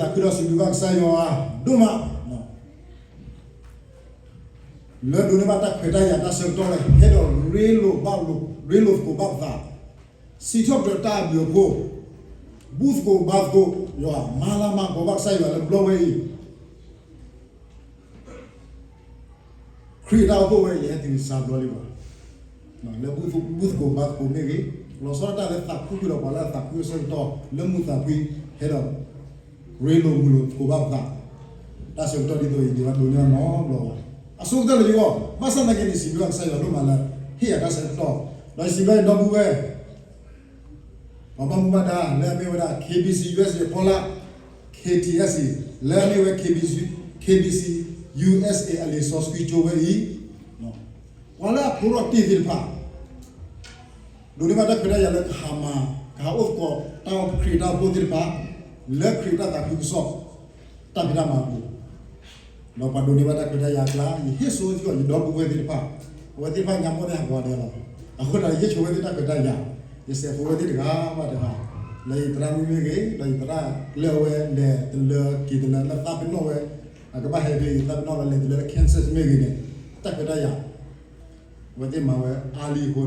သးခုဒီးစံးဘျုးဘၣ်ကစၢ်ယွၤဒိၣ်မး လၢဒိးန့ၢ်ဘၣ်တၢ်ခွဲးတၢ်ယာ်တၢ်ဆၢကတီၢ်လၢ ဟဲဒီးရ့လိာ်ဘၣ်လိာ် ရ့လိာ်သကိးဘၣ်ပသး, စံးထီၣ်ပတြၢၤတၢ်အဘျုးအဖှိၣ်, ဘူၣ်သကိးဘါသကိးယွၤ, မၤလၤမၤကပီၤဘၣ်ကစၢ်ယွၤလၢဘျီဝဲအံၤ ခရံာ်အတၢ်အိၣ်ဖှိၣ်ဝဲ ယဟဲတုၤစှၤဘျီလံဘၣ်, လၢဘူၣ်သကိးဘါသကိးမ့ၢ်ဂ့ၤ, လီၤဆီဒၣ်တၢ်လၢသးခုဃုာ်ဒီးပှၤလၢအသးခုအဆၢကတီၢ် လၢမုာ်သးဖှံ ဟဲဒီး ရ့လိာ်မုာ်လိာ်သကိးဘၣ်ပသး, တၢ်ဆၢကတီၢ်ဒ်သိးအံၤ ဒ်ဘၣ်ဒိးန့ၢ်အီၤနီတဘျီဘၣ်. အဆိကတၢၢ်လၢယဂီၢ် ဘၣ်ဆၣ်သနာ်က့န့ၣ် စံးဘျုးဘၣ်ကစၢ်ယွၤဒိၣ်မးလၢ ဟ့ၣ်ယၤတၢ်ဆၢကတီၢ်, ဒီးယစံးဘျုးယဒီပုၢ်ဝဲၢ် ပှၤဘၣ်မူဘၣ်ဒါ လၢအမ့ၢ်ဝဲဒၣ် K B C U S A အဖီလာ်, K T S လၢအမ့ၢ်ဝဲ K B C, K B C U S A အလံာ်စီဆှံကၠိဝဲအံၤ, ပှၤလၢအဖျိထီၣ်တ့ၢ်သ့ၣ်တဖၣ် ဒိးန့ၢ်ဘၣ်တၢ်ခွဲးတၢ်ယာ်လၢကဟးမၤ, ကဟးအိၣ်သကိးတၢ်ခရံာ်တၢ်အိၣ်ဖှိၣ်သ့ၣ်တဖၣ် လၢခရံာ်တၢ်သးခုကစီၣ် တၢ်ဖံးတၢ်မၤအပူၤ ဒီးပှၤဒိးန့ၢ်ဘၣ်တၢ်ခွဲးတၢ်ယာ်အကျါ ယဟ့ၣ်ဆိက့ၤယဒီပုၢ်ဝဲၢ်သ့ၣ်တဖၣ်, အဝဲသ့ၣ်တဖၣ်ညါဘီၣ်န့ၣ်ဟးဂီၤဒဲးလီၤ. အဃိသတး ယဆိဝဲသ့ၣ်တၢ်ခွဲးတၢ်ယာ်, ယစဲးဖိဝဲသ့ၣ်တဂၤဘၣ်တဂၤ, လၢယသရၣ်မုၣ်မ့ၢ်ဂ့ၤ, ဒီးယသရၣ်လၢအဝဲလဲၤတလၢက့ၤတလၢ လၢသးပ့ၤနီၣ်ဝဲ, အကဘၣ်ဟဲဖဲယသးပ့ၤနီၣ်လၢလဲၤတလၢလၢ Kansas မ့ၢ်ဂ့ၤန့ၣ်, တၢ်ခွဲးတၢ်ယာ် အဝဲသ့ၣ်မၤဝဲအါလံအဃိ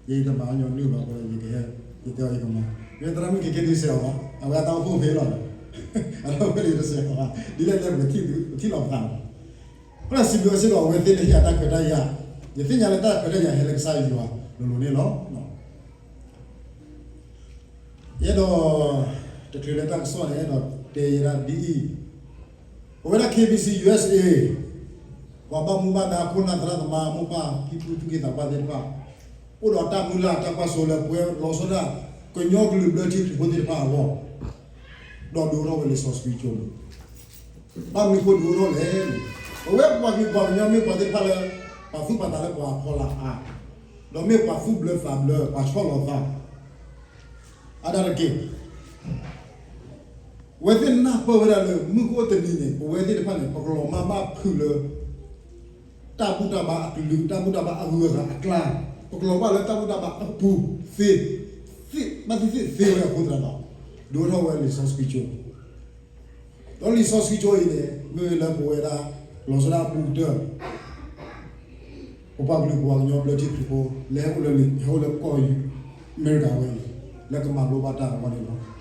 ဒီး, ယတမၤညီနုၢ်ဘၣ်ဃိဒီး ယကဟဲ, ယတဲအီၤယကမၤ, မ့ၢ်သရၣ်မုၣ်က့ၤကဲဒုးစဲးအီၤဘၣ်, အဝဲအတၢ်အိၣ်ဖှိၣ်ဖဲလီၤ, အတၢ်အိၣ်ဖှိၣ်လၢယတစဲးအီၤဘၣ်, ဒ်လဲၣ်လဲၣ်ပကထံၣ်လီၤပသးလီၤ. အဃိဒီးစံးဘျုးစ့ၢ်ကီးအဝဲသ့ၣ်လၢဟ့ၣ်အတၢ်ခွဲးတၢ်ယာ်, ယသ့ၣ်ညါလၢတၢ်ခွဲးတၢ်ယာ်ဟဲလၢကစၢ်ယွၤလိၤလိၤန့ၣ်လီၤ. ယအဲၣ်ဒိး, တချုးလၢတၢ်ကစီၣ်န့ၣ် အဲၣ်ဒိးတဲယဲဒၣ်ဒ်အံၤ, ပဝဲဒၣ် K B C U S A ပှၤဘၣ်မူဘၣ်ဒါခိၣ်နၢ်သရၣ်သမါမိၢ်ပၢ်ဖံဖုသူၣ်က့သးပှၢ်သ့ၣ်တဖၣ်, အိၣ်ဒီးတၢ်မုၢ်လၢ်တၢ်ကွၢ်စိလၢပဝဲလီၤဆီဒၣ် ကညီကလုာ်ဘျၢထံခရံာ်ဖိသ့ၣ်တဖၣ်အဂီၢ်, ဒီးဒုးအိၣ်ထီၣ်ဝဲလံာ်စီဆှံကၠိန့ၣ်, ဘၣ်မနုၤအဃိဒုးအိၣ်ထီၣ်လဲၣ်န့ၣ်, ပဝဲပှၤကလုာ်ပှၤကညီမ့ၢ်ပှၤသ့ၣ်တဖၣ်လၢ ပာ်သူၣ်ပာ်သးလၢပှၤဖီလာ်အါ, ဒီးမ့ၢ်ပှၤသူၣ်ဘျၢသးဘျၢ ပှၤဆီၣ်လီၤသး အါဒၣ်တက့ၢ်. အဝဲသ့ၣ်နၢ်ပၢၢ်ဝဲဒၣ်လၢ မုၢ်ကအိၣ်တနံၤန့ၣ် ပဝဲသ့ၣ်တဖၣ်န့ၣ် ပကလီၤမၢ်ဘၣ်ဖုးလၢ တၢ်ဘူၣ်တၢ်ဘါအကလုာ် တၢ်ဘူၣ်တၢ်ဘါအဂုၤအဂၤအကျါ, ပကလီၤဘၣ်လၢတၢ်ဘူၣ်တၢ်ဘါအပူၤသ့, သ့, ဘၣ်သ့ၣ်သ့ၣ်သ့ဝဲအဃိသတးဒီး, ဒုးအိၣ်ထီၣ်ဝဲလံာ်စီဆှံကၠိ ဒီးလံာ်စီဆှံကၠိအံၤန့ၣ် မ့ၢ်ဝဲလၢပဝဲဒၣ် လီၤဆီဒၣ်အပူၤကတၢၢ် ပပှၤကလုာ်ပှၤကညီဘျၢထံခရံာ်ဖိ လၢဟဲအိၣ်လၢ ဟဲအိၣ်လၢကီၢ်အမဲရကၤဝဲအံၤ လၢကမၤလိဘၣ်တၢ်အဂီၢ်န့ၣ်လီၤ.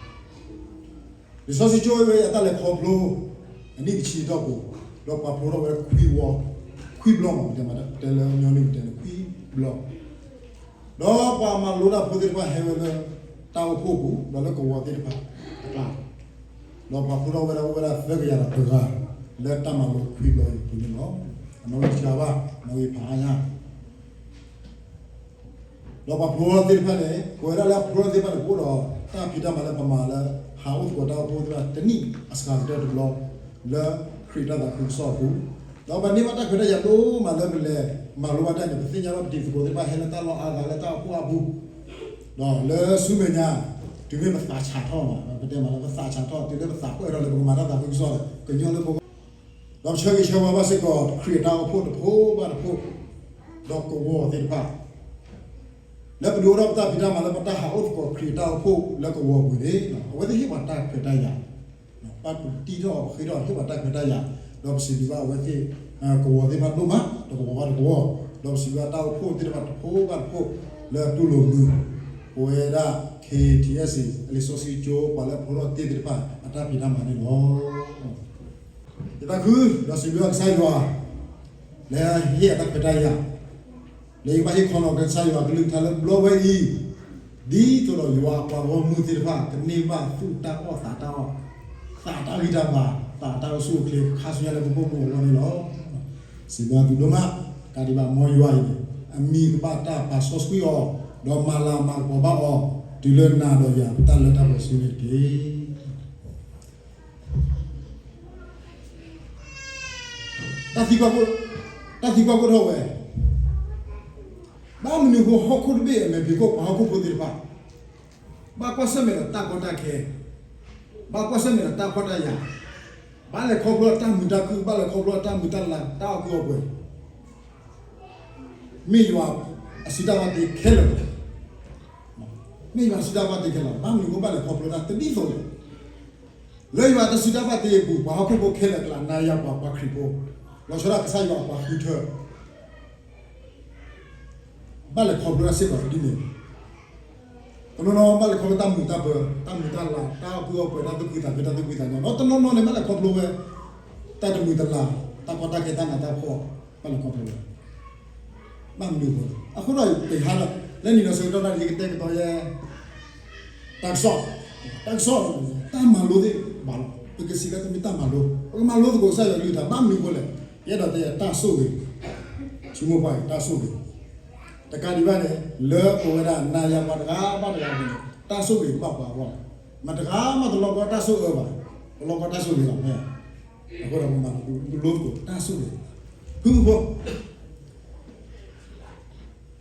လံာ်စီဆှံကၠိဝဲအတၢ်လဲၤခီဖျိ အနံၣ်တဆံအတီၢ်ပူၤ, ဒီးပှၤဖျိထီၣ်ဝဲခွံဝီ, ခွံဘျီမး ပတဲမး ပတဲလၢညီနုၢ်ပတဲန့ၣ် ခွံဘျီ ဒီးပှၤမၤလိတၢ်ဖိသ့ၣ်တဖၣ်ဟဲဝဲလၢ တၢ်အိၣ်ဖှိၣ်ပူၤ ဒီးလၢကဝီၤသ့ၣ်တဖၣ်အကျါ, ဒီးပှၤဖျိထီၣ်ဝဲဒၣ်အိၣ်ဝဲဒၣ်သၢကယၤဒီးတဂၤ လၢတၢ်မၤလိခွံဘျီအံၤပူၤန့ၣ်လီၤ. အနီၣ်ဂံၢ်တဆံဘၣ် နီၣ်ဂံၢ်ဖးအါညါ ဒီးပှၤဖျိထီၣ်သ့ၣ်တဖၣ်န့ၣ် ပဝဲဒၣ်လၢအဖျိထီၣ်သ့ၣ်တဖၣ်န့ၣ် ပအိၣ်ဒီးတၢ်ဖံးတၢ်မၤလၢပမၤလၢ ဟးအိၣ်သကိးတၢ်အိၣ်ဖှိၣ်သ့ၣ်တဖၣ် တနံၣ်အစှၤကတၢၢ်တဘျီ လၢခရံာ်တၢ်သးခုကစီၣ်အပူၤ, ဒီးပန့ၢ်ဘၣ်တၢ်ခွဲးတၢ်ယာ်ဒိၣ်မးလၢပလဲၤမၤလိဘၣ်တၢ်န့ၣ် ပသ့ၣ်ညါဘၣ်ပတံၤသကိးသ့ၣ်တဖၣ်ဟဲလၢတၢ်လီၢ်အါဂၤလၢတၢ်အိၣ်ဖှိၣ်အပူၤ, ဒီးလၢဆူမဲာ်ညါ တုၤမ့ၢ်ပသးဆးထီၣ်မး ပတဲမးလၢပသးဆးထီၣ် တုၤလၢပသးပှၢ်ထီၣ်လၢပကမၤတၢ်သးခုကစီၣ်ဒီး ကညီလၢပဂီၢ် ဒီးပဆၢဂ့ၤဆၢဝါဘၣ်စ့ၢ်ကီး ခရံာ်အတၢ်အိၣ်ဖှိၣ်တဖိဘၣ်တဖိ ဒီးကဝီၤသ့ၣ်တဖၣ် လၢပဒုးအိၣ်ထီၣ်ပတၢ်ဖံးတၢ်မၤလၢပတၢ်ဟးအိၣ်သကိးခရံာ်အတၢ်အိၣ်ဖှိၣ်လၢကဝီၤပူၤန့ၣ် အဝဲသ့ၣ်ဟ့ၣ်ပှၤတၢ်ခွဲးတၢ်ယာ်, ပတံထီၣ်ပဃ့ထီၣ်ဟ့ၣ်ပှၤတၢ်ခွဲးတၢ်ယာ်, ဒီးပစံးဘျုးဘၣ်အဝဲသ့ၣ် ကဝီၤသ့ၣ်တဖၣ်ဒိၣ်မး ဒီးကဝီၤဘၣ်တကဝီၤ, ဒီးပစံးဘျုးဘၣ်တၢ်အိၣ်ဖှိၣ်သ့ၣ်တဖၣ်တဖိဘၣ်တဖိ လၢတူၢ်လိာ်မုာ် ပဝဲဒၣ် K T S အလံာ်စီဆှံကၠိ ပှၤလၢအဖျိထီၣ်တ့ၢ်သ့ၣ်တဖၣ် အတၢ်ဖံးတၢ်မၤန့ၣ်လီၤ. ယသးခု ဒီးစံးဘျုးဘၣ်ကစၢ်ယွၤ လၢဟ့ၣ်အတၢ်ခွဲးတၢ်ယာ် လၢယကဘၣ်ဟ့ၣ်ခီနီၤကစၢ်ယွၤအကလုၢ်ကထါလၢဘျီဝဲအံၤ, ဒ်သိးဒီးယွၤအပှၤဂီၢ်မုၢ်သ့ၣ်တဖၣ် ကန့ၢ်ဘၣ်သူၣ်တၢ်အီၣ်သးတၢ်အီၣ်, သးတၢ်ဂံၢ်တၢ်ဘါ, သးတၢ်အိၣ်ဆူၣ်အိၣ်ချ့ ခါဆူညါလၢပဖီခိၣ်အဂီၢ်န့ၣ်လီၤ. စံးဘျုးဘၣ်သုဒိၣ်မး, တၢ်ဒံးဘၣ်မ်ယွၤအံၤန့ၣ် အမံၤကဘၣ်တၢ်ပာ်စီဆှံအီၤ, ဒီးမၤလၤမၤကပီၤဘၣ်အီၤ, တုၤလၢနၤဒီးယၤပတၢ်လၢတၢ်ပှဲၤဆူန့ၣ်တက့ၢ်. တၢ်သံကွၢ်, တၢ်သံကွၢ်ကအိၣ်ထီၣ်ဝဲ, ဘၣ်မနုၤအဃိဟီၣ်ခိၣ်တဘ့ၣ်အမဲာ်ဖံးခိၣ် ပှၤဟီၣ်ခိၣ်ဖိသ့ၣ်တဖၣ် ဘၣ်ကွၢ်ဆၢၣ်မဲာ်ဒီးတၢ်ကီတၢ်ခဲ, ဘၣ်ကွၢ်ဆၢၣ်မဲာ်ဒီးတၢ်ဖှီၣ်တၢ်ယာ်, ဘၣ်လဲၤခီဖျိတၢ်မုာ်တၢ်ခုၣ်, ဘၣ်လဲၤခီဖျိတၢ်မုာ်တၢ်လၤ တၢ်အီၣ်ကုၢ်အီပှဲၤ, မ့ၢ်ယွၤအစုတၢ်ဘၣ်တ့ခဲလၢာ်, မ့ၢ်ယွၤအစုတၢ်ဘၣ်တ့ခဲလၢာ်, ဘၣ်မနုၤအဃိဘၣ်လဲၤခီဖျိတၢ်တဒ်သိးလဲၣ်. လၢယွၤတၢ်စံးတၢ်ဘၣ်တ့အပူၤ ပှၤဟီၣ်ခိၣ်ဖိခဲလၢာ်အကျါ နၤယၤပှၤ ပှၤခရံာ်ဖိ, လီၤဆီဒၣ်ကစၢ်ယွၤအပှၤဃုထၢ ဘၣ်လဲၤခီဖျိတၢ်စ့ၢ်ကီးဒ်န့ၣ်, တနီၤနီၤဘၣ်လဲၤခီဖျိတၢ်မုာ်တၢ်ပၢၤ, တၢ်မုာ်တၢ်လၤ, တၢ်အီၣ်ကုၢ်အီၣ်ပှဲၤ, တၢ်သူၣ်ဖှံသးညီ, တၢ်သူၣ်ဖှံသးညီ, ဒီးတနီၤနီၤန့ၣ် ဘၣ်လဲၤခီဖျိဝဲ တၢ်တမုာ်တလၤ, တၢ်ကီတၢ်ခဲ, တၢ်နးတၢ်ဖှီၣ်, ဘၣ်လဲၤခီဖျိဝဲ ဘၣ်မနုၤအဃိလဲၣ်. အဃိဒီး ပဟါဒီး လၢနံၤဒီးဆၢကတီၢ် ယကတဲကဒီးယဲ တၢ်ကစီၣ်, တၢ်ကစီၣ်, တၢ်မၤလိသ့ၣ်တဖၣ်လီၤ. ပကစံးလၢတမ့ၢ်တၢ်မၤလိ, ပကမၤလိသကိးကစၢ်ယွၤကလုၢ်ကထါ ဘၣ်မနုၤအဃိလဲၣ်. ယအဲၣ်ဒိးတဲတၢ်ဆိၣ်ဂ့ၤ, ဆိကမိၣ်ပှၤအံၤ တၢ်ဆိၣ်ဂ့ၤ, တကးဒံးဘၣ်န့ၣ် လၢပဝဲဒၣ်နၤယၤပှၤတဂၤဘၣ်တဂၤအဂီၢ်န့ၣ် တၢ်ဆိၣ်ဂ့ၤကဘၣ်ပှၤအဂီၢ်လီၤ. မတၤတဂၤမးတလီကီတၢ်ဆိၣ်အၢဘၣ်, ပလီကီတၢ်ဆိၣ်ဂ့ၤလီၤ. အဃိဒီးပမၤလိသကိးတၢ်ဆိၣ်ဂ့ၤ, ဖုၣ်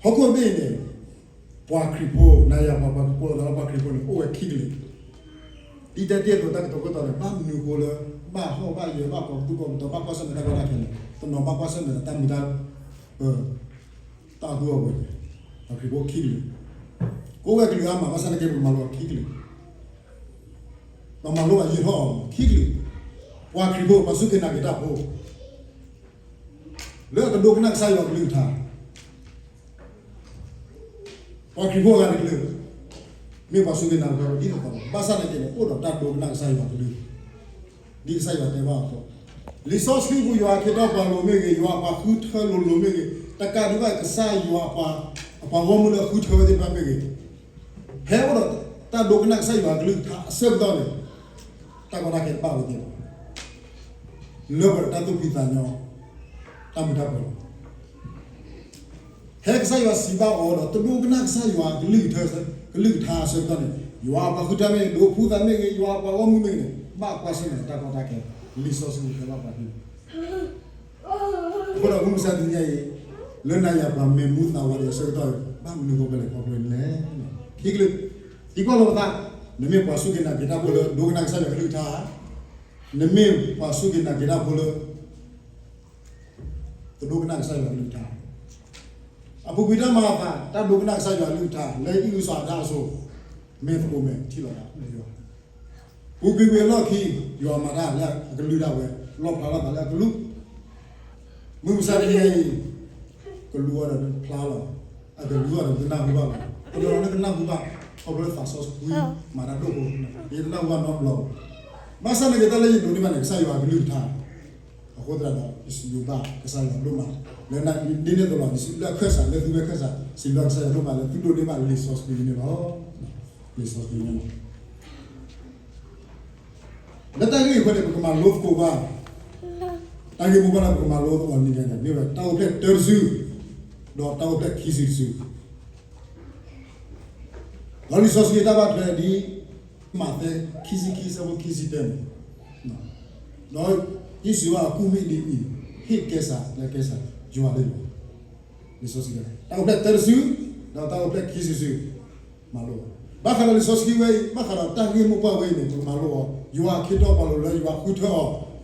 ဖုၣ်ဖိ ဟီၣ်ခိၣ်ဘ့ၣ်အံၤန့ၣ် ပှၤခရံာ်ဖိ, နၤယၤပှၤ, ပှၤခရံာ်ဖိလီၤ, ပှၤခရံာ်ဖိန့ၣ် အိၣ်ဝဲခံကလုာ်, ဒ်တဲတ့ၢ်အသိး တၢ်ကတိၤခိၣ်တီန့ၣ် ဘၣ်မနုၤအဃိလၢ ဘၣ်ဟီၣ်ဘၣ်ယၢၤ ဘၣ်ကီၢ်ပသူကီၢ်ပတီၤ ဘၣ်ကွၢ်ဆၢၣ်မဲာ်တၢ်ကီတၢ်ခဲန့ၣ် တနီၤဘၣ်ကွၢ်ဆၢၣ်မဲာ်ဒီးတၢ်မုာ်တၢ်ပၢၤ, တၢ်အီၣ်ကုၢ်အီၣ်ပှဲၤ, ပှၤခရံာ်ဖိခံကလုာ်, ကိးဝဲကလုာ်အါမး ဘၣ်ဆၣ်သနာ်က့ ပကမၤလိအီၤခံကလုာ်, ပမၤလိဘၣ်ယံာ်ထီၣ်အီၤခံကလုာ်, ပှၤခရံာ်ဖိ ပှၤစူၢ်က့ၤနာ်က့ၤတၢ်ဖိ လၢအကဒိကနၣ်ကစၢ်ယွၤကလုၢ်ကထါ, ပှၤခရံာ်ဖိအဂၤတကလုာ် မ့ၢ်ပှၤစူၢ်က့ၤနာ်က့ၤတၢ်ဖိဒ်သိးသိးလီၤ. ဘၣ်ဆၣ်သနာ်က့န့ၣ် အိၣ်ဒီးတၢ်ဒိကနၣ်ကစၢ်ယွၤကလုၢ်, ဒ်ကစၢ်ယွၤတဲဘၣ်အသိး, လံာ်စီဆှံပူၤ ယွၤအခ့အတီပှၤလိၤမ့ၢ်ဂ့ၤ, ယွၤအပှၤဃုထၢလိၤလိၤမ့ၢ်ဂ့ၤ, တကးဒံးဘၣ် ကစၢ်ယွၤအပှၤ, အပှၤဂီၢ်မုၢ်လၢအဃုထၢဝဲသ့ၣ်တဖၣ်မ့ၢ်ဂ့ၤ, ဖဲအိၣ်ဒီးတၢ်ဒိကနၣ်ကစၢ်ယွၤကလုၢ်ကထါအဆၢကတီၢ်န့ၣ် တၢ်ကီတၢ်ခဲတဘၣ်ဝဲသ့ၣ်ဘၣ် လၢပှဲၤဒီးတၢ်သူၣ်ဖှံသးညီ, တၢ်မုာ်တၢ်ပၢၤလီၤ. ဖဲကစၢ်ယွၤစံးဘၣ်အီၤဒီး တဒိကနၣ်ကစၢ်ယွၤကလုၢ်ကထါ, ကလုၢ်ကထါအဆၢကတီၢ်န့ၣ် ယွၤအပှၤဃုထၢမ့ၢ်ဂ့ၤ, ဒိးဖှူသးမ့ၢ်ဂ့ၤ, ယွၤအပှၤဂီၢ်မုၢ်မ့ၢ်ဂ့ၤန့ၣ် ဘၣ်ကွၢ်ဆၢၣ်မဲာ်ဒီးတၢ်ကီတၢ်ခဲ, လံာ်စီဆှံတဲဘၣ်ပှၤဒ်န့ၣ် အဃိဒီးမုၢ်မဆါတနံၤညါအံၤ, လၢနၤယၤပှၤမဲာ်မူသးဝးဒံးအဆၢကတီၢ်အံၤ ဘၣ်မနုၤအဃိပလဲၤခီဖျိန့ၣ်လဲၣ်. ခံကလုာ်, သံကွၢ်လိာ်ပသး, နမ့ၢ်ပှၤစူၢ်က့ၤနာ်က့ၤတၢ်ဖိလၢ ဒိကနၣ်ကစၢ်ယွၤကလုၢ်ကထါ, နမ့ၢ်ပှၤစူၢ်က့ၤနာ်က့ၤတၢ်ဖိလၢ တဒိကနၣ်ကစၢ်ယွၤကလုၢ်ကထါ, အပူၤကွံာ်တၢ်မၤအသး တၢ်ဒိကနၣ်ကစၢ်ယွၤကလုၢ်ကထါ လၢအံၣ်အုစီၤအၤဒၣ်အစိၤ, မဲာ်သကိးမဲာ်ထံၣ်လီၤဒၣ်လၢယွၤ, ပူၤကွံာ်ဝံၤအလီၢ်ခံ ယွၤမၤတၢ်လၢအကလုၢ်ဒၣ်ဝဲ, လီၣ်ဖျါထီၣ်သးလၢအကလုၢ် မုၢ်မဆါတနံၤညါအံၤ, ကလူၤအီၤဒီးဖျါလီၤ, အကလူၤအီၤဒီးကနၢ်ဟူဘၣ်လီၤ, တနီၤနီၤန့ၣ်ကနၢ်ဟူဘၣ်, ခီဖျိလၢသးစီဆှံမၤတၢ်ဒိၣ်အဃိ, ယတနၢ်ဟူဘၣ်နီတဘျီ, ဘၣ်ဆၣ်သနာ်က့ တၢ်လၢယဒိးန့ၢ်ဘၣ်န့ၣ် ကစၢ်ယွၤအကလုၢ်ကထါ, အဃိသတးဒီး ယစံးဘျုးဘၣ်ကစၢ်ယွၤဒိၣ်မး, လၢဒ်န့ၣ်အသိးလီၤ, ယစံးဘျုးအခၢၣ်စး လၢသုဝဲခၢၣ်စး, စံးဘျုးကစၢ်ယွၤဒိၣ်မးလၢသုဒိးန့ၢ်ဘၣ်လံာ်စီဆှံန့ၣ်လီၤ, လံာ်စီဆှံန့ၣ်လီၤ. လၢတၢ်ဂ့ၢ်အံၤအဃိန့ၣ် ပကမၤလိသကိးဘၣ်, တၢ်ဂ့ၢ်မိၢ်ပှၢ်လၢပကမၤလိသကိးန့ၣ်န့ၣ် မ့ၢ်ဝဲတၢ်အိၣ်ဖျဲၣ်တၢတစု, ဒီးတၢ်အိၣ်ဖျဲၣ်ခံဆံတစု, ဒီးလံာ်စီဆှံအတၢ်ဘၣ်ထွဲဒ် မးသဲ ခံဆံခံ ဆၢဖိခံဆံတၢန့ၣ်, ဒီးယ့ၣ်ၡူးအကူၣ်မ့ၢ်ဒ်အံၤ, ဟ့ၣ်ကဲစးလၢကဲစး, ယွၤလၢယွၤ, လံာ်စီဆှံ, တၢ်အိၣ်ဖျဲၣ်တၢတစု, ဒီးတၢ်အိၣ်ဖျဲၣ်ခံဆံတစု, မၤလိ, ဘၣ်ဃးဒီးလံာ်စီဆှံဝဲအံၤ ဘၣ်ဃးဒီးတၢ်ဂ့ၢ်မိၢ်ပှၢ်ဝဲအံၤန့ၣ် ပကမၤလိအီၤ, ယွၤအခ့အတီပှၤလိၤလၢယွၤဃုထၢ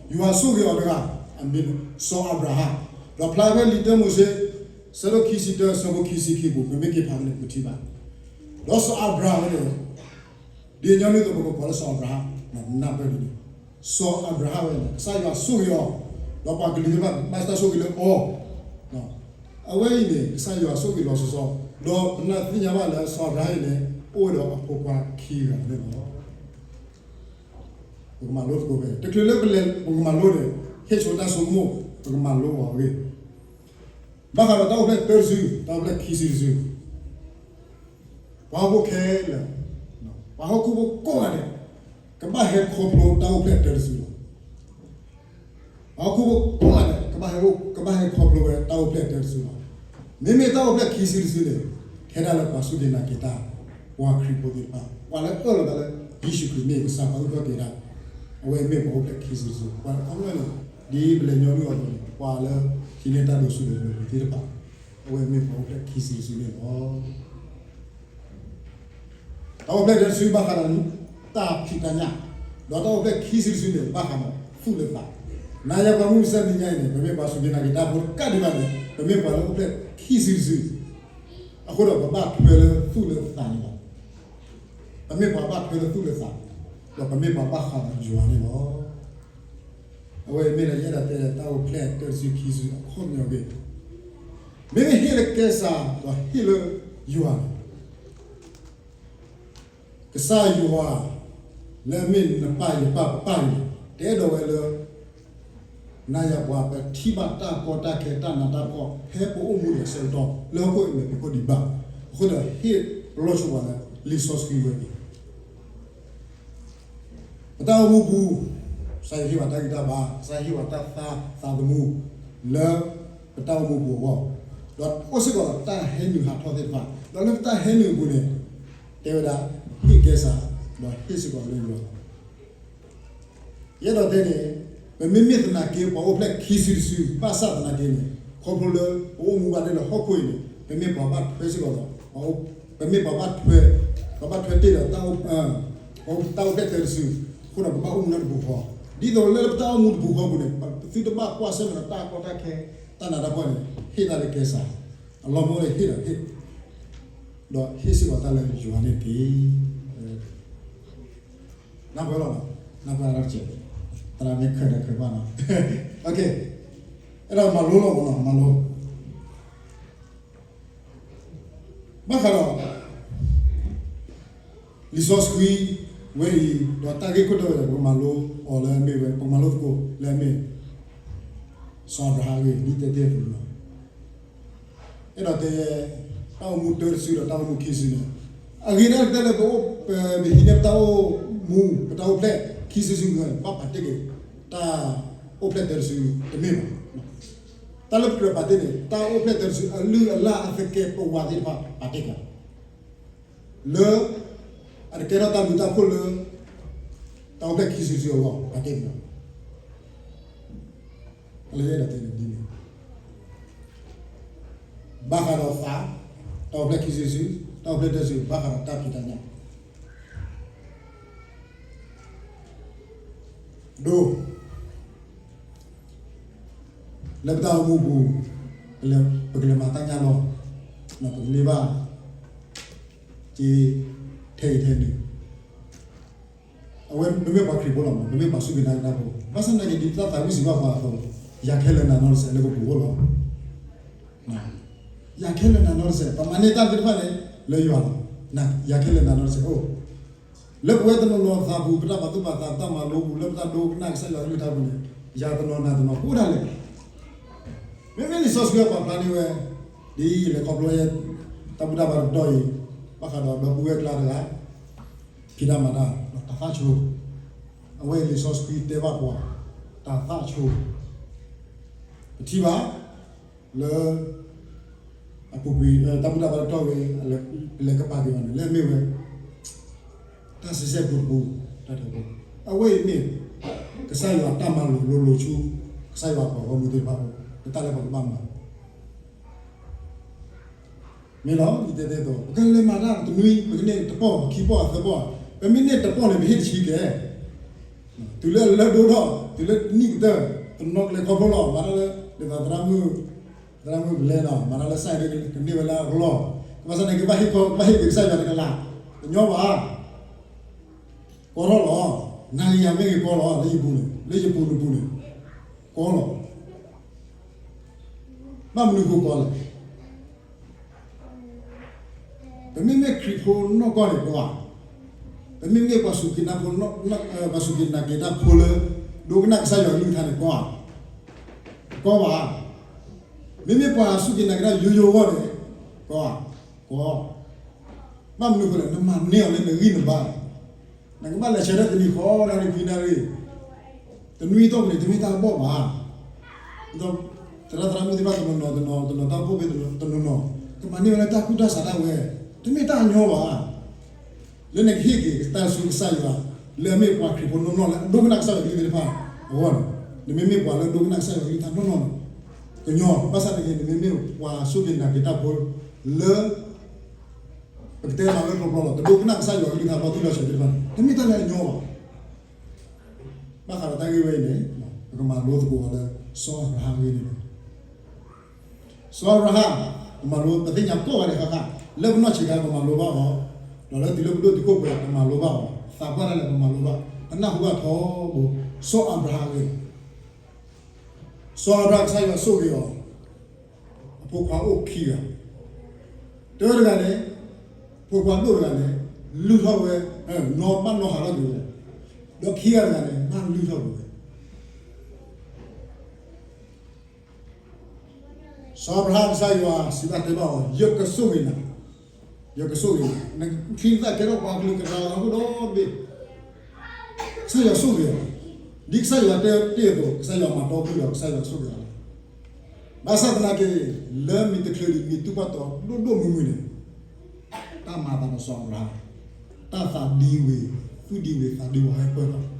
အီၤ, ယွၤဆိၣ်ဂ့ၤအီၤတဂၤ, အမံၤန့ၣ် စီၤအၤဘြၤဟၣ်, ဒီးဖျါဖဲလံာ်တၢမိၤၡ့ ဆၢဒိၣ်ခံဆံတၢ ဆၢဖိခံဆံခံပူၤ ပမ့ၢ်က့ၤဖးဖဲန့ၣ် ပကထံၣ်ဘၣ်, ဒီးစီၤအၤဘြၤဟၣ်ဝဲန့ၣ် ဒ်ညီနုၢ်အသိး ပကကိးလၢစီၤအၤဘြၤဟၣ်, နၢ်ပၢၢ်ဒ်န့ၣ်, စီၤအၤဘြၤဟၣ်ဝဲန့ၣ် ကစၢ်ယွၤဆိၣ်ဂ့ၤအီၤ, ဒီးပှၤကလုာ်သ့ၣ်တဖၣ် ဘၣ်တၢ်ဆိၣ်ဂ့ၤလၢအီၤ, အဝဲအံၤန့ၣ် ကစၢ်ယွၤဆိၣ်ဂ့ၤလီၤဆီဆီ, ဒီးပနၢ်သ့ၣ်ညါဘၣ်လၢစီၤအၤဘြၤဟၣ်အံၤန့ၣ် အိၣ်ဝဲဒီးအဖိခွါခံဂၤန့ၣ်လီၤ. ပကမၤလိသကိးဖဲ တချုးလၢပလဲၤပကမၤလိန့ၣ် ဟ့ၣ်ဆိတၢ်ဆိကမိၣ် ပကမၤလိအီၤအဂ့ၢ်, ဘၣ်ဃးဒီးတၢ်အိၣ်ဖျဲၣ်တၢတစု တၢ်အိၣ်ဖျဲၣ်ခံဆံတစု, ပှၤဟီၣ်ခိၣ်ခဲလၢာ်, ပှၤဟီၣ်ခိၣ်ဖိကိးဂၤဒဲး ကဘၣ်ဟဲခီဖျိတၢ်အိၣ်ဖျဲၣ်တၢတစုလီၤ. ပှၤဟီၣ်ခိၣ်ဖိကိးဂၤဒဲး ကဘၣ်ဟဲ, ကဘၣ်ဟဲခီဖျိဝဲတၢ်အိၣ်ဖျဲၣ်တၢတစုလီၤ. မ့မ့ၢ်တၢ်အိၣ်ဖျဲၣ်ခံဆံတစုန့ၣ် ထဲဒၣ်လၢပှၤစူၢ်က့ၤနာ်က့ၤတၢ်, ပှၤခရံာ်ဖိသ့ၣ်တဖၣ်, ပှၤလၢအၢၣ်လီၤသးလၢ ယ့ၣ်ၡူးခရံာ်မ့ၢ်ကစၢ်ပှၤအုၣ်ကီၢ်က့ၤတၢ်, အဝဲမ့ၢ်ပှၤအိၣ်ဖျဲၣ်ခံဆံတစု, ပှၤအခီပညီန့ၣ် ဒ်ပလဲၤညီနုၢ်အီၤအသိးန့ၣ် ပှၤလၢဟံးန့ၢ်တၢ်ဒိးဆူၣ်ဒိးဂဲၤသ့ၣ်တဖၣ်, အဝဲမ့ၢ်ပှၤအိၣ်ဖျဲၣ်ခံဆံတစုန့ၣ်လီၤ. တၢ်အိၣ်ဖျဲၣ်တၢတစုဘၣ်ဃးဒီး တၢ်ဖံးတၢ်ညၣ်, ဒီးတၢ်အိၣ်ဖျဲၣ်ခံဆံတစုန့ၣ် ဘၣ်ဃးဒီးသူၣ်လၢသး, နၤယၤပှၤမုၢ်မဆါတနံၤညါအံၤန့ၣ် ပမ့ၢ်ပှၤစူၢ်က့ၤနာ်က့ၤတၢ်ဖိတကးဒံးဘၣ်န့ၣ် ပမ့ၢ်ပှၤလၢအိၣ်ဖျဲၣ်ခံဆံတစု, အဃိဒီးပဘၣ်ထွဲလၢသူၣ်လၢသးန့ၣ်လီၤ. ပမ့ၢ်ပှၤဘၣ်ထွဲလၢသူၣ်လၢသး, ဒီးပမ့ၢ်ပှၤဘၣ်ဃးဒီးယွၤန့ၣ်လီၤ. အဝဲအံၤမ့ၢ်လၢယအဲၣ်ဒိးတဲတၢ်အိၣ်ဖျဲၣ်တၢတစုခံစုအခီပညီအဂ့ၢ်, မ့မ့ၢ်ဟ့ၣ်လၢကဲစၢ်ဒီးဟ့ၣ်လၢယွၤန့ၣ် ကစၢ်ယွၤ လၢအမ့ၢ်နပၢ်ယပၢ်ပပၢ်န့ၣ် တအဲၣ်ဒိးဝဲလၢ နၤယၤပှၤပထံၣ်ဘၣ်တၢ်ကီတၢ်ခဲတၢ်နးတၢ်ဖှီၣ် ဖဲပအိၣ်မူဒံးအဆၢကတီၢ် လၢဟီၣ်ခိၣ်အမဲာ်ဖံးခိၣ်ဒံးဘၣ်. အဃိဒီးဟ့ၣ်ပလီၢ်ဆိပှၤလၢလံာ်စီဆှံဝဲအံၤ ပတၢ်အိၣ်မူပူၤ, ကစၢ်ယွၤဟ့ၣ်ပှၤတၢ်ဂံၢ်တၢ်ဘါ, ကစၢ်ယွၤဟ့ၣ်ပှၤတၢ်သးသမူ လၢပတၢ်အိၣ်မူပူၤအဂီၢ်, ဒီးအိၣ်စ့ၢ်ကီးဒီးတၢ်ဟဲနုာ်ဟးထီၣ်သ့ၣ်တဖၣ်, ဒီးလၢပတၢ်ဟဲနုာ်အပူၤန့ၣ် တဲဝဲဒၣ် ဟ့ၣ်ကဲစၢ် ဒီးဟ့ၣ်စ့ၢ်ကီးလၢယွၤ ယအဲၣ်ဒိးတဲန့ၣ် ပမ့မ့ၢ်သနာ်က့ပှၤအိၣ်ဖျဲၣ်ခံစုတစု ဘၣ်ဆၣ်သနာ်က့န့ၣ် ခီဖျိလၢပအိၣ်မူဘၣ်ဒဲလၢဟီၣ်ခိၣ်အံၤန့ၣ် ပမ့ၢ်ပှၤဘၣ်ထွဲစ့ၢ်ကီးဒီး ပမ့ၢ်ပှၤဘၣ်ထွဲ, ပှၤဘၣ်ထွဲတ့ၢ်ဒီး တၢ်အိၣ်ဖျဲၣ်တၢတစု, အဃိဒီးပဘၣ်အိၣ်မူလၢတပူၤဃီ, ဒ်သိးလၢပတၢ်အိၣ်မူတပူၤဃီပူၤန့ၣ် ပသုတဘၣ်ကွၢ်ဆၢၣ်မဲာ်ဒီးတၢ်ကီတၢ်ခဲ တၢ်နးတၢ်ဖှီၣ်န့ၣ် ဟ့ၣ်တၢ်လၢကဲစၢ်, အလီၢ်မ့ၢ်အိၣ်လၢဟ့ၣ်ဒီးဟ့ၣ် ဒီးဟ့ၣ်စ့ၢ်ကီးတၢ်လၢယွၤန့ၣ်တက့ၢ်. နၢ်ပၢၢ်လီၤ, နၢ်ပၢၢ်အါထီၣ်တက့ၢ်, သရၣ်မ့ၢ်ခၢၣ်ဒီးခၢၣ်ဘၣ်နီၤ, အဲၣ်ဒိးမၤလိလီၤမးနီၤ, မၤလိ ဘၣ်ဃးဒီး လံာ်စီဆှံဝဲအံၤ ဒီးတၢ်ဂ့ၢ်ခိၣ်တီဝဲဒီး ပကမၤလိအီၤလၢအမ့ၢ်ဝဲ ပကမၤလိသကိးလၢအမ့ၢ် စီၤအၤဘြၤဟၣ်အဂ့ၢ် ဒ်တဲတ့ၢ်အသိးန့ၣ်လီၤ. အဲၣ်ဒိးတဲ တၢ်အိၣ်မူတၢတစုဒီးတၢ်အိၣ်မူခံစုန့ၣ် အဂ့ၤဒၣ်ကတၢၢ်လၢပအိၣ် ပဟံးန့ၢ်ပတၢ်အိၣ်မူ ပတၢ်အိၣ်ဖျဲၣ်ခံစုတစုန့ၣ် ဘၣ်ပာ်တ့ၢ်က့ၤ တၢ်အိၣ်ဖျဲၣ်တၢတစုတမ့ၢ်ဘၣ်. တၢ်လၢပကြၢးပာ်တ့ၢ်န့ၣ် တၢ်အိၣ်ဖျဲၣ်တၢတစု အလုၢ်အလၢ်အသကဲးပဝးသ့ၣ်တဖၣ်ပာ်တ့ၢ်က့ၤ လၢ အတကဲထီၣ်တၢ်ဘျုးတၢ်ဖှိၣ်လၢ တၢ်အိၣ်ဖျဲၣ်ခံစုတစုအဂီၢ် ပာ်တ့ၢ်က့ၤလီၤ. လၢယအဲၣ်ဒိးတဲန့ၣ်ဒ်န့ၣ် ဘၣ်ဃးဒီးသး တၢ်အိၣ်ဖျဲၣ်ခံစုတစု, တၢ်အိၣ်ဖျဲၣ်တၢတစု ဘၣ်ဃးဒီးတၢ်ဖံးတၢ်ညၣ် ဒိ လၢပတၢ်အိၣ်မူပူၤ ပကလဲၤမၤတၢ်ညၣ်လီၤ, ပကန့ၢ်ဘၣ် က့ ထဲအံၤထဲနုၤ အဝဲပမ့ၢ်ပှၤခရံာ်ဖိလီၤမး, ပမ့ၢ်ပှၤစူၢ်က့ၤနာ်က့ၤတၢ်ဖိ, ဘၣ်ဆၣ်သနာ်က့ ဒ်ပတၢ်သးဝံၣ်စံးဘၣ်ပှၤအသိး, ယၤခဲလၢာ်နၤနီတစဲးလၢပပူၤအိၣ်လီၤ. ယၤခဲလၢာ်နၤနီတစဲး, ပမၤန့ၢ်တၢ်သ့ၣ်တဖၣ်န့ၣ် လၢယွၤလီၤ. ယၤခဲလၢာ်နၤနီတစဲးအိၣ်, လၢပဝဲတနီၤနီၤသးပူၤ ပတၢ်ပာ်သူၣ်ပာ်သး ပတၢ်မၤလိပူၤ လၢပတၢ်ဒိကနၣ်ကစၢ်ယွၤကလုၢ်ကထါပူၤန့ၣ် ယၤတနီၤနၤတနီၤ ပအိၣ်ဒၣ်လဲာ် မ့မ့ၢ်လံာ်စီဆှံအပာ်ဖျါန့ၢ်ဝဲ ဒ်ယလဲၤခီဖျိ တၢ်ဘူၣ်တၢ်ဘါတကတီၢ်အံၤ ဘၣ်ဃးဒီးဒီပုၢ်ဝဲၢ်ကျါတဂၤ ဖံးတၢ်မၤတၢ် ဒီးတၢ်သၣ်ဆိ, အဝဲအံၤလံာ်စီဆှံတဲဘၣ်ပှၤ တၢ်သၣ်ဆိ, ပထံၣ်ဘၣ် လၢ အပူၤကွံာ် တၢ်ဘူၣ်တၢ်ဘါတကတီၢ်ဝဲ လဲၤကပၤက့ၤအီၤန့ၣ် လၢအမ့ၢ်ဝဲ တၢ်စံးဆဲၣ်ပူတပူၤ တၢ်ထီဘိ, အဝဲအံၤမ့ၢ် ကစၢ်ယွၤတၢ်မၤလိာ်လိၤလိၤဆူ ကစၢ်ယွၤအပှၤဂီၢ်မုၢ်သ့ၣ်တဖၣ်အအိၣ် လၢတၢ်လၢပကဘၣ်မၤ မ့ၢ်လီၤ ယတဲတဲသိး ပကလဲၤမၤတၢ်တနွံ ပကန့ၢ်တပီၢ်ခံပီၢ်သၢပီၢ်, ပမ့ၢ်န့ၢ်တပီၢ်န့ၣ် ပဟ့ၣ်တဆံကဲ တုၤလၢအလၢဒိထီၣ် တုၤလၢနံၣ်ကတၢၢ် တနီၤကလဲၤခီဖျိလီၤ မၤတၢ်လၢ ဒ်သိးသရၣ်မုၣ် သရၣ်မုၣ်ကလဲၤနီၤ မၤတၢ်လၢစၢ်အံၤ ကန့ၢ်ဝဲလၢအကလီၢ်, ကဘၣ်ဆၣ်န့ၣ် ကဘၣ်ဟ့ၣ်ကီ ကဘၣ်ဟ့ၣ်က့ၤကစၢ်ယွၤတကလး, တညီဘၣ်, ကီထီၣ်လီၤ, နၤက့ၤယၤမ့ၢ်ဂ့ၤကီလီၤ လၢယပူၤန့ၣ် လၢယပူၤနပူၤန့ၣ်, ကီလီၤ ဘၣ်မနုၤဃိကီလဲၣ် ပမ့မ့ၢ်ခရံာ်ဖိနီၢ်ကီၢ်န့ၣ်ကီဧါ, ပမ့မ့ၢ်ပှၤစူၢ်က့ၤနာ်ဖိ ပှၤစူၢ်က့ၤနာ်က့ၤတၢ်ဖိလၢ ဒိကနၣ်ကစၢ်ယွၤကလုၢ်ကထါန့ၣ်ကီဧါ, ကီဘၣ်, မ့မ့ၢ်ပှၤစူၢ်က့ၤနာ်က့ၤတၢ်ယိယိအဂီၢ်န့ၣ် ကီဧါ, ကီ, ဘၣ်မနုၤဃိလဲၣ် နမၤန့ၢ်အီၤလၢနဂံၢ်နဘါ နကဘၣ်လဲၤဆၢထၢၣ်တနံၤဃီ နၣ်ရံၣ်ခွံနၣ်ရံၣ်, တနွံအတီၢ်ပူၤန့ၣ် တမ့ၢ်တၢ်ဘီၣ်ဘၣ်. ဒီးသရၣ်သရၣ်မုၣ်သ့ၣ်တဖၣ်တနီၤနီၤ တနီၤနီၤ တၢ်အိၣ်ဖှိၣ်ဖိတနီၤနီၤ ကမၤန့ၢ်ဝဲလၢတၢ်ကူၣ်တၢ်ဆးဒၣ်ဝဲ, တမ့ၢ်တၢ်အညီဘၣ်. လၢနကဟ့ၣ်က့ၤတၢ်ဆူကစၢ်ယွၤ လၢအမ့ၢ်ပှၤခရံာ်ဖိနီၢ်နီၢ်လၢအဒိကနၣ်ကစၢ်ယွၤကလုၢ်သ့ၣ်တဖၣ်အဂီၢ်န့ၣ်, နမ့မ့ၢ်ပှၤလၢဒိကနၣ်ကစၢ်ယွၤကလုၢ်ကထါနီၢ်နီၢ်န့ၣ်, ကညီ, ဘၣ်ဆၣ်သနာ်က့ နမ့မ့ၢ်ပှၤစူၢ်က့ၤနာ်က့ၤတၢ်ဖိလၢ ပကတဲမၤလၢပျီပျီလီၤ တဒိကနၣ်ကစၢ်ယွၤကလုၢ်ကထါလီၤတံၢ်လီၤဆဲးသ့ၣ်တဖၣ်န့ၣ် တမ့ၢ်တၢ်လၢအညီဘၣ်. ဘၣ်ဃးဒီးတၢ်ဂ့ၢ်ဝဲအံၤန့ၣ် ပကမၤလိသကိးအီၤလၢ စီၤအၤဘြၤဟၣ်အဂ့ၢ်န့ၣ်လီၤ. စီၤအၤဘြၤဟၣ် ပမၤလိ ပသ့ၣ်ညါကိးဂၤဒဲးဃၣ်ဃၣ်, လၢပနီၢ်ဆံးခါပမၤလိဘၣ်အီၤ, ဒီးလၢတုၤလၢပဒိၣ်တုာ်ခိၣ်ပှဲၤပမၤလိဘၣ်အီၤ, သးပှၢ်ဒၣ်လဲာ်ပမၤလိဘၣ်, ပနၢ်ဟူဘၣ်ထီဘိ, စီၤအၤဘြၤဟၣ်အဂ့ၢ်, စီၤအၤဘြၤဟၣ်ကစၢ်ယွၤဆိၣ်ဂ့ၤအီၤ, အဖိခွါအိၣ်ခံဂၤ, တၢတဂၤန့ၣ်, ဖိခွါဒိၣ်တဂၤန့ၣ်, လုၢ်ထီၣ်ဝဲ, နီၢ်ဘၣ်နီၢ်ဟးထီၣ်ကွံာ်ဝဲ, ဒီးခံဂၤတဂၤန့ၣ် ဘၣ်လုၢ်ထီၣ်ကွံာ်ဝဲ စီၤအၤဘြၤဟၣ်ကစၢ်ယွၤစံးဘၣ်တဲဘၣ်အီၤ, ယကဆိၣ်ဂ့ၤနၤ, ယကဆိၣ်ဂ့ၤနၤ, နချံနသၣ်ကဲထီၣ်ပှၤကလုာ်ကရၢအဃိဒီဘ့ၣ်, ကစၢ်ယွၤဆိၣ်ဂ့ၤအီၤ, ဒ်ကစၢ်ယွၤတဲတ့ၢ်အသိး ကစၢ်ယွၤမၤတီကွံာ်ဒီး ကစၢ်ယွၤဆိၣ်ဂ့ၤအီၤလီၤ. ဘၣ်ဆၣ်သနာ်က့, လၢမံၤတချုးဒံး မံၤတူၢ်ပှၢ်တီၤဒိၣ်ဒိၣ်မုၢ်မုၢ်န့ၣ်, တၢ်မၤသးဒီးစီၤအၤဘြၤဟၣ်, တၢ်သးဒံဝ့ၤ, သူၣ်ဒံဝ့ၤသးဒံဝီၤဟဲပၢၢ်ထီၣ်,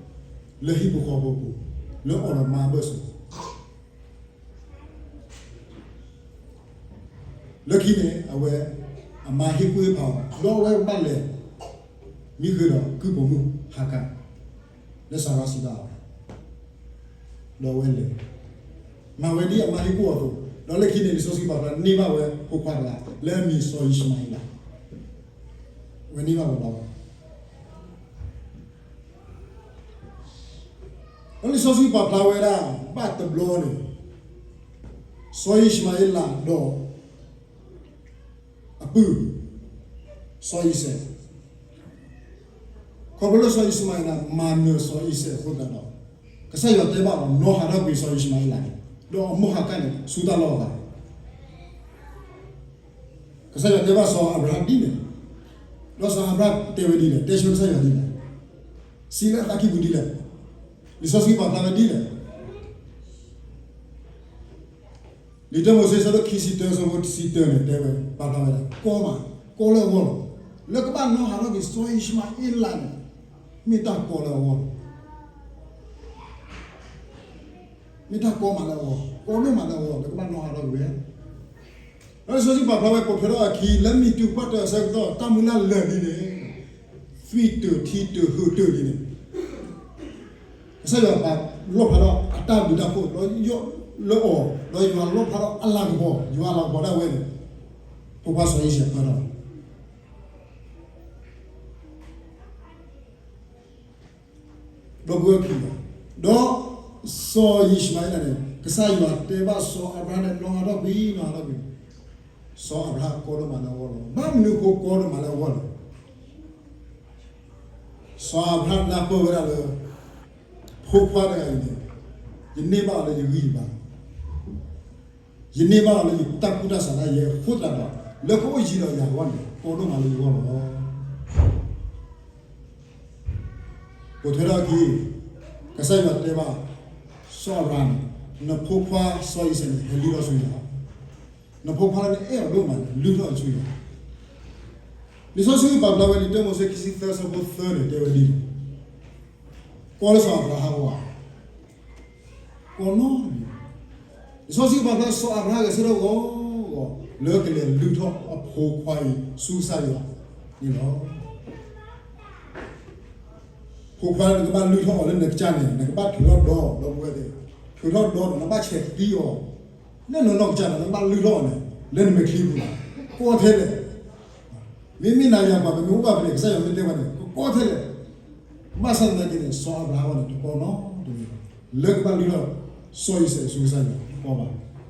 လၢဟံၣ်ဖိဃီဖိအပူၤ, လၢအီၤဒီးမါအဘၢၣ်စၢၤ လၢခံန့ၣ် အဝဲ, အမါဟ့ၣ်ကူၣ်ဟ့ၣ်ဖးအီၤ, ဒီးအဝဲဘၣ်လဲၤ, မံဃုာ်ဒီးကုၢ်ပိာ်မုၣ်ဟၤကၤ, လၢစၤရါစံးဘၣ်အီၤ, ဒီးအဝဲလဲၤ, မၤဝဲဒ်အမါဟ့ၣ်ကူၣ်အီၤအသိး, ဒီးလၢခံန့ၣ် လံာ်စီဆှံပာ်ဖျါန့ၢ်ဘၣ်ဝဲဖိခွါတဂၤလၢအမံၤစီၤယံၡမၤအ့လး, အဝဲန့ၢ်ဘၣ်ဝဲလီၤ. ဒီးလံာ်စီဆှံပာ်ဖျါဝဲဒၣ်, ဘၣ်တဘျီန့ၣ်, စီၤယံၡမၤအ့လးဒီး, အပုၢ်, စီၤအံၤစဲး, ခီဖျိလၢစီၤယံၡမၤအ့လးမၤနၢၤစီၤအံၤစဲးအဃိသတးဒီး, ကစၢ်ယွၤတဲဘၣ်အီၤ နီၢ်ဟးထီၣ်ကွံာ်စီၤယံၡမၤအ့လးန့ၣ်, ဒီးအမိၢ်ဟၤကၤန့ၣ် ဆူတၢ်လီၢ်အဂၤ ကစၢ်ယွၤတဲဘၣ်စီၤအၤဘြၤဟၣ်ဒ်လဲၣ်, ဒီးစီၤအၤဘြၤဟၣ်တဲဝဲဒ်လဲၣ်, တဲဆၢကစၢ်ယွၤဒ်လဲၣ်, စံးလၢအသးကံၢ်ပူၤဒ်လဲၣ်, လံာ်စီဆှံပာ်ဖျါဝဲဒ်လဲၣ်. လံာ်တၢမိၤၡ့ အဆၢဒိၣ်ခံဆံတၢ အဆၢဖိတဆံတၢန့ၣ် တဲဝဲ, ပာ်ဖျါဝဲဒၣ် ကီမး, ကီလၢအဂီၢ်လီၤ. လၢကဘၣ်နီၢ်ဟးထီၣ်က့ၤစီၤယံၡမၤအ့လးန့ၣ်, မ့ၢ်တၢ်ကီလၢအဂီၢ်လီၤ. မ့ၢ်တၢ်ကီမးလၢအဂီၢ်, ကီဒိၣ်မးလၢအဂီၢ် လၢကဘၣ်နီၢ်ဟးထီၣ်ကွံာ်ဝဲ. ဒီးလံာ်စီဆှံပာ်ဖျါဝဲ ပိာ်ထွဲထီၣ်အခံ လၢမံၤတူၢ်ပှၢ်တၢၢ်အဆၢကတီၢ် တၢ်မုၢ်လၢ်လၢာ်လံန့ၣ်, သွံၣ်တၢၢ်ထံတၢၢ်ဟုးတၢၢ်လံန့ၣ်, ကစၢ်ယွၤပာ်လီၣ်ဖျါထီၣ်အတၢ်ဘျုးတၢ်ဖှိၣ်လၢအီၤ, ဒီးယွၤလီၣ်ဖျါထီၣ်အလၤကပီၤ, ယွၤအလၤကပီၤဒၣ်ဝဲန့ၣ်, ဖိခွါစီၤအံၤစဲးပၢၢ်ထီၣ် ဒီပုၢ်ဝဲၢ်ခံဂၤ, ဒီးစီၤယံၡမၤအ့လးန့ၣ် ကစၢ်ယွၤတဲဘၣ်စီၤအၤဘြၤဟၣ်န့ၣ် နီၢ်ဟးထီၣ်ကွံာ်, နီၢ်ဟးထီၣ်ကွံာ်, စီၤအၤဘြၤဟၣ်ကီဒိၣ်မးလၢအဂီၢ်လီၤ. ဘၣ်မနုၤအဃိကီဒိၣ်မးလၢအဂီၢ်လဲၣ်. စီၤအၤဘြၤဟၣ်နၢ်ပၢၢ်ဝဲဒၣ်လၢ ဖိခွါတဂၤအံၤန့ၣ်, ယန့ၢ်ဘၣ်အီၤလၢယဂံၢ်ယဘါ, ယန့ၢ်ဘၣ်အီၤလၢယတၢ်ကူၣ်တၢ်ဆးဒၣ်ယဲအဃိသတးဒီး, လၢကအိၣ်ယံၤဒီးယၤအဂီၢ်န့ၣ် ကီဒိၣ်မးလၢယဂီၢ်လီၤ. ပိာ်ထွဲထီၣ်အခံ, ကစၢ်ယွၤတဲဘၣ်စီၤအၤဘြၤဟၣ်န့ၣ်, နဖိခွါစီၤအံၤစဲးန့ၣ် ဟဲလုၢ်ထီၣ်ဆူယၤ, နဖိခွါလၢနအဲၣ်အီၤဒိၣ်မးန့ၣ် လုၢ်ထီၣ်ဆူယၤ. လံာ်စီဆှံပာ်ဖျါဝဲလံာ်တၢမိၤၡ့ခံဆံသၢ အဆၢဖိသၢန့ၣ် တဲဝဲဒ်လဲၣ်, ကီလၢစီၤအၤဘြၤဟၣ်အဂီၢ် ကီနီတမံၤ, လံာ်စီဆှံပာ်ဖျါစီၤအၤဘြၤဟၣ်ဂဲၤဆၢထၢၣ်ဂီၤဂီၤ လၢကလဲၤလုၢ်ထီၣ်အဖိခွါအံၤဆူကစၢ်ယွၤန့ၣ်လီၤ. ဖိခွါလၢနကဘၣ်လုၢ်ထီၣ်အီၤလၢနကစၢ်န့ၣ် နကဘၣ်ထုးထီၣ်ဒီ, ဒီပုၢ်ဝဲၢ်သ့ၣ်, ထုးထီၣ်ဒီဒီး နဘၣ်ဆဲးသံအီၤ လၢနနီၢ်ကစၢ်ဒီး နကဘၣ်လုၢ်ထီၣ်အီၤန့ၣ် လၢနမဲာ်ချံပူၤန့ၣ် ကီထဲလဲၣ်. မ့မ့ၢ်နၤယၤပှၤ ပမ့ၢ်အိၣ်ဘၣ်ဖဲန့ၣ် ကစၢ်ယွၤမ့ၢ်တဲပှၤန့ၣ် ကကီထဲလဲၣ်. ဘၣ်ဆၣ်သနာ်က့န့ၣ် စီၤအၤဘြၤဟၣ်အဂီၢ်န့ၣ် တကီနီတမံၤဘၣ် လၢကဘၣ်လုၢ်ထီၣ်စီၤအံၤစဲးဆူကစၢ်ယွၤ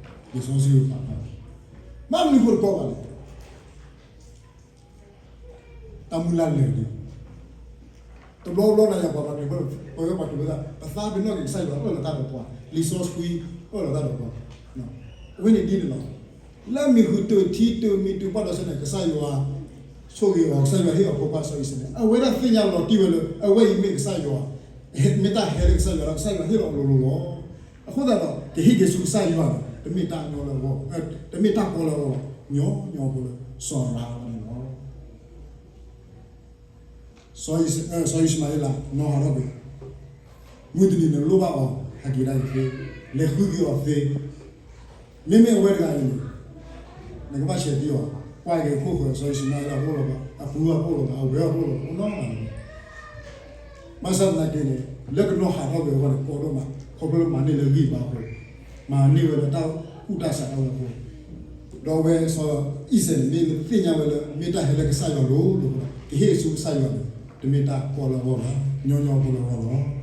တကီဘၣ်. လံာ်စီဆှံပာ်ဖျါ, ဘၣ်မနုၤအဃိတကီဘၣ်လဲၣ်. တၢ်မုၢ်လၢ်လၢာ်လံ. တဘျီဘျီနၤယၤပှၤ ပှၤကလုာ်ဖိ ပဝဲပှၤကလုာ်ဖိသ့ၣ် ပသးပ့ၤနီၣ်က့ၤကစၢ်ယွၤအၢၣ်လီၤတၢ်ဒီးပှၤ, လံာ်စီဆှံအၢၣ်လီၤတၢ်ဒီးပှၤ, အဝဲန့ၣ်ဒ်န့ၣ်လီၤ. လၢမံၤဟူးတၢၢ်ထံတၢၢ်မံၤတူၢ်ပှၢ်ဒီးဆၢန့ၣ် ကစၢ်ယွၤဆိၣ်ဂ့ၤအီၤ, ကစၢ်ယွၤဟ့ၣ်အီၤဖိခွါစီၤအံၤစဲးန့ၣ် အဝဲဒၣ်သ့ၣ်ညါလီၤတံၢ်ဝဲလၢ အဝဲအံၤမ့ၢ်ကစၢ်ယွၤ, မ့ၢ်တၢ်ဟဲလၢကစၢ်ယွၤဒီး ကစၢ်ယွၤဟ့ၣ်လီၤအီၤလိၤလိၤလီၤ. အဃိသတးဒီး ကဟ့ၣ်က့ၤဆူကစၢ်ယွၤန့ၣ် တမ့ၢ်တၢ်ညီလၢအဂီၢ်, တမ့ၢ်တၢ်ကီလၢအဂီၢ်, ညီညီဖိလၢ စီၤအၤဘြၤဟၣ်အဂီၢ်န့ၣ်လီၤ. စီၤယံၡမၤအ့လး နီၢ်ဟးထီၣ်ကွံာ်, မုၢ်တနံၤနလိၣ်ဘၣ်အီၤ ဟဲက့ၤဒၣ်အံၤသ့, လဲၤဃုက့ၤအီၤသ့, မ့မ့ၢ်အဝဲတဂၤအံၤန့ၣ် နကဘၣ်ဆဲးသံအီၤ, ကွၢ်က့ၤအခိၣ်ဃၢၤ စီၤယံၡမၤအ့လးတအိၣ်လၢၤဘၣ်, အပုၢ်အဝဲၢ်တအိၣ်လၢၤဘၣ်, အဝဲၢ်တအိၣ်လၢၤဘၣ်, အိၣ်နီတဂၤန့ၣ်. ဘၣ်ဆၣ်သနာ်က့န့ၣ် လၢကနီၢ်ဟးထီၣ်ကွံာ်အဂီၢ်န့ၣ် ကီဒိၣ်မး, ခီဖျိလၢမၤန့ၢ်လၢဂံၢ်ဘါအဃိ, မၤန့ၢ်ဝဲလၢတၢ်ကူၣ်တၢ်ဆးဒၣ်ဝဲအဃိ, ဒီးအဝဲစီၤအံၤစဲးန့ၣ် မ့ၢ်သ့ၣ်ညါဝဲလၢ မ့ၢ်တၢ်ဟဲလၢကစၢ်ယွၤလိၤလိၤအဃိဒီး ကဟ့ၣ်ဆူကစၢ်ယွၤန့ၣ် တမ့ၢ်တၢ်ကီလၢအဂီၢ်ဘၣ်, ညီညီဖိလၢအဂီၢ်လီၤ.